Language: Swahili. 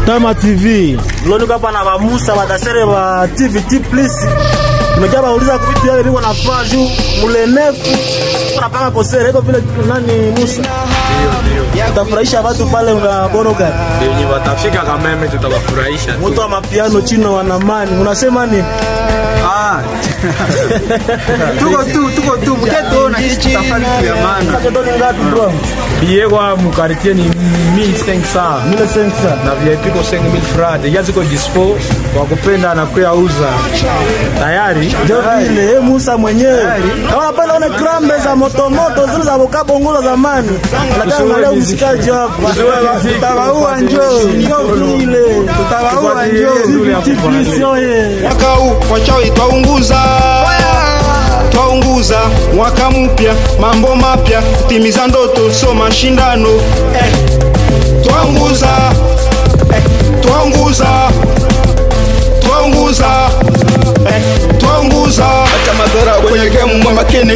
Tama TV. Leo hapa na ba Musa badasere ba TVT please. Nimejaa bauliza vitu yale biko nafaa juu mulenefu. Tunapanga kosere iko vile nani Musa. Ndio. Tutafurahisha watu pale na Boroga. Ndio watafika kama mimi tutawafurahisha. Mtu wa mapiano chino wanamani. Unasema ni? Ah. Tuko tu mketo na kitu tutafanya ya maana. Mketo ni ngapi bro? Billet kwa mu quartier ni 1500. 1500 na VIP ko 5000 francs. Deja ziko dispo kwa kupenda na kuyauza. Tayari. Ndio vile Musa mwenyewe. Kama unapenda one krambe za moto moto zile za bokabongo za zamani. Lakini angalia msikaji hapa. Tutawaua njoo. Ndio vile. Tutawaua njoo. Mwaka huu wachawi twaunguza. Twaunguza mwaka mpya, mambo mapya, kutimiza ndoto sio mashindano. Twaunguza, twaunguza, twaunguza, twaunguza. Acha madhara kwenye game, mama kene.